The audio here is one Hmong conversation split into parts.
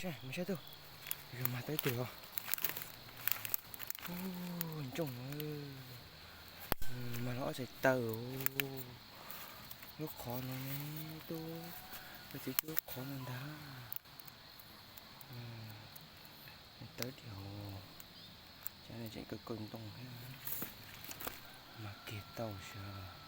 Saib, mus saib tug, yog mag tau ib tug os. Ntsooj, mag los ob txhais taw. Lub qhov no ne, tub, koj txiv, lub qhov no ntag. Tawb diam, tseem kawg kawg ntoo thiab, mag kiag tau sav.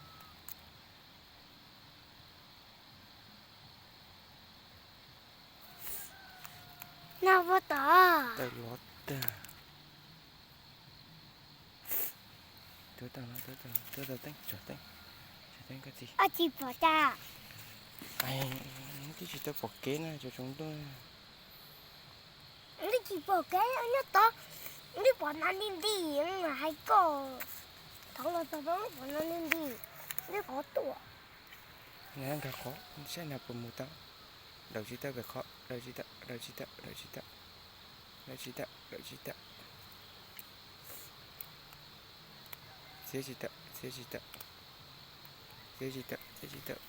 No puas tom? Tawm los tag. Tuav tau, tuav tau, tuav tau teeb, tso teeb, tso teeb koj txiv. Twb tsis pom cas. Twb tsis tau pom kev na, tsaus ntuj. Twb tsis pom kev, nyob tod, twb pom nas nti nti, hais koj. Thov los txog tod pom nas nti nti, twb qhov tuaj. Nkag qhov, saib nas puas mus tau. Daus tsis tau, nkag qhov, daus tsis tau, daus tsis tau, daus tsis tau, daus tsis tau, daus tsis tau. Txiav tsis tau, txiav tsis tau, txiav tsis tau, txiav tsis tau.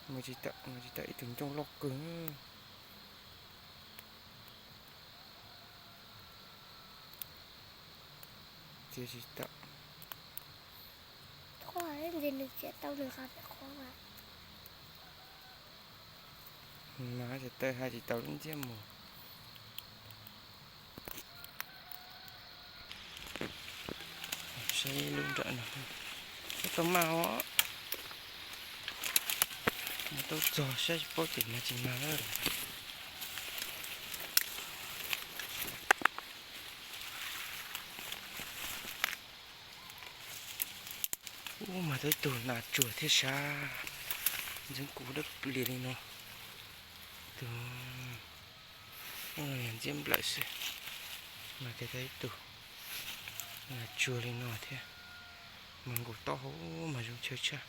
Mus tsis tau, mus tsis tau, ib tug ntsooj loj kawg. Txiav tsis tau. Qhov ntawd nws txiav tau nws qhov pem qhov. Mas tsis tau, hais tsis tau lub ntxiab mus. Saib lub nram no, tau maj os. Mus tau txog saib tsis paub tim mas tsis mag lawm. Ub, mag tau ib tug nas tsuag thiab sab, ntxeev kuv dawb lias li no. Tus no yog ntxiab nplawm xwb, mas kiag tau ib tug nas tsuag li no thiab, mas nkaus taub hau mas zoo chaw tshaj.